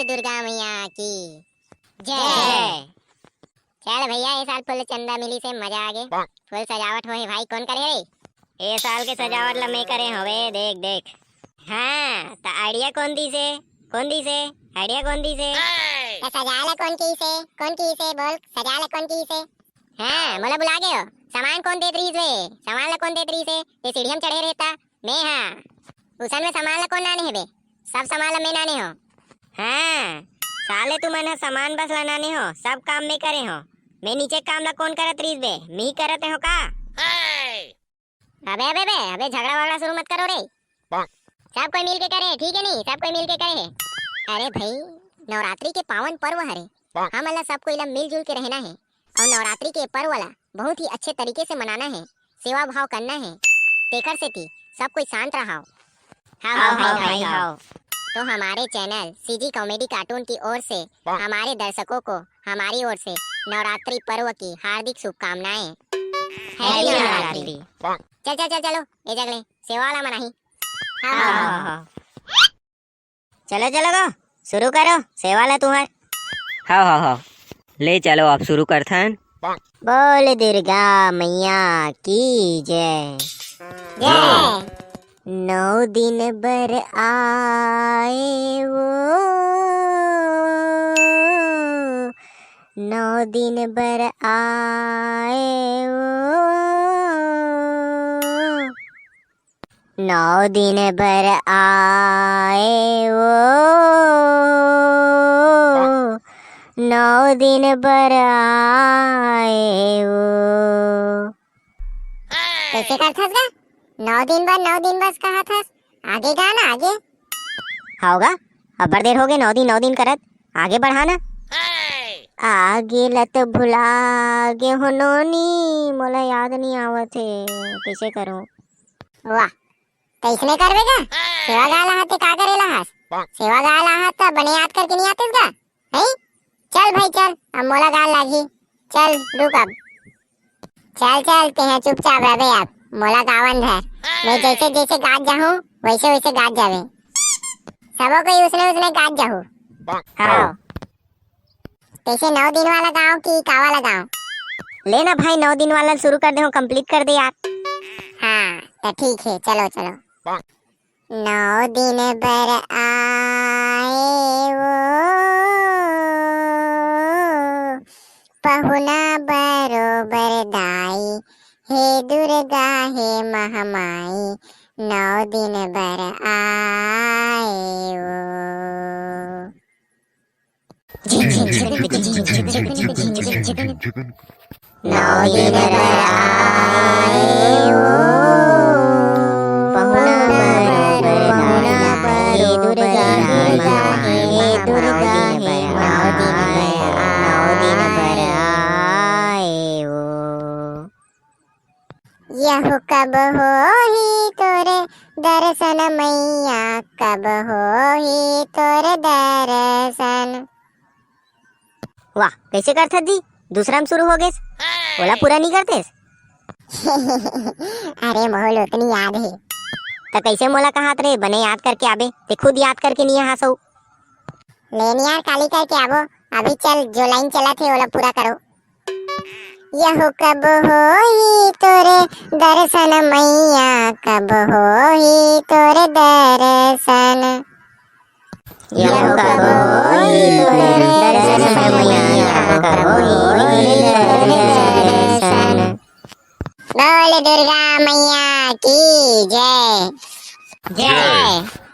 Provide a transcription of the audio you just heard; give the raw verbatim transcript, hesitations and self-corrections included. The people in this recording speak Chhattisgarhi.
दुर्गा मैया की जय। चल भैया, ए साल फुल चंदा मिलिस हे, मजा आगे। फुल सजावट होहे भाई, कोन करे रे? ए साल के सजावट ला मैं करे हवे, देख देख। हाँ, त idea कोन दिस हे? कोन दिस हे? Idea कोन दिस हे? त सजाय ला कोन किहिस हे? कोन किहिस हे? बोल, सजाय ला कोन किहिस हे? हाँ, मोला भुला गे हो। सामान कोन देत रिहिस बे? सामान ला कोन देत रिहिस हे? ये सीढ़िया म चढ़े रहे त मैं हा। उसन में सामान ला कोन लाने हे बे? सब सामान ला मैं लाने हो। हाँ, साले तुमन ह सामान बस ला लाने हो, सब काम मैं करे हो। मैं नीचे काम ला कोन करत रिहिस बे? मी करत हो का? अबे, अबे, अबे, अबे झगड़ा वगड़ा शुरू मत करो रे। सब कोई मिल के करे, ठीक है नी? सब कोई मिल के करे हे। अरे भाई, नवरात्रि के पावन पर्व हरे, हमन ला सब कोई ला मिलजुल के रहना हे। अउ नवरात्रि के पर्व ला बहुत ही अच्छे तरीके से मनाना हे, सेवा भाव करना हे, तेकर सेती सब कोई शांत रहाव। हाव, हाव, हाव, हाव, भाई, हाव। हाव। तो हमारे channel CG Comedy Cartoon की ओर से हमारे दर्शकों को हमारी ओर से नवरात्रि पर्व की हार्दिक शुभकामनाएं। Happy Happy Navratri. नवरात्रि। चल, चल, चल, चलो, ए जगले सेवा वाला मनाही। हाव, हाव, हाव, हाव। हाव। चलो, चलो गो, शुरू करो, सेवा ला तुहर। हाव, हाव, हाव। ले चलो, अब शुरू करथन। बोल दुर्गा मैया की जय। जय। नौ दिन बर आए वो, नौ दिन बर आए वो। नौ दिन बर आए वो, नौ दिन बर आए वो। कइसे करथस गा? नौ दिन बर, नौ दिन बस कहत हस। आगे गा ना, आगे। हाव गा, अब्बड़ देर होगे नौ दिन, नौ दिन करत। आगे बढ़ा ना। आगे ला तो भुला गे हो नोनी, मोला याद नइ आवत हे, कइसे करूं? वाह, त अइसने करबे गा? सेवा गाय ला हस ते का करे ला हस? सेवा गाय ला हस त बने याद करके नइ आतेस गा? हैं? चल भाई चल, अब मोला गाय लागही। चल रुक अब। चल चल, तेहा चुपचाप रह बे अब, मोला गावन धर। मैं जइसे जइसे गात जाहूं, वइसे वइसे गात जाबे। सबो कोई उसने उसने गात जाहू। हाव। तइसे नौ दिन वाला गाँव कि का वाला गाँव? ले ना भाई, नौ दिन वाला शुरू कर दे हो, complete कर दे यार। हाँ, त ठीक हे, चलो, चलो। नौ दिन बर आए वो, पहुना बरोबर दाई, हे दुर्गा, हे महामाई, नौ दिन बर आए वो। नौ दिन बर आए वो, पहुना बरोबर दाई, हे दुर्गा, हे दुर्गा, हे महामाई, नौ दिन बर आए वो। यहू कब होही तोर दर्शन मैया, कब होही तोर दर्शन। वाह, कइसे करथस दी? दूसरा म शुरू हो गेस, ओला पूरा नइ करतेस? अरे मोहल, ओतनी याद हे। त कइसे मोला कहत रे, बने याद करके आबे, ते खुद याद करके नइ आहा सऊ। ले नियार काली करके आबो, अभी चल, जो line चलत हे, ओला पूरा करो। यहू कब होही तोर दर्शन मैया, कब होही तोर दर्शन। यहू कब होही तोर दर्शन मैया, कब होही तोर दर्शन। बोल दुर्गा मैया की जय। जय।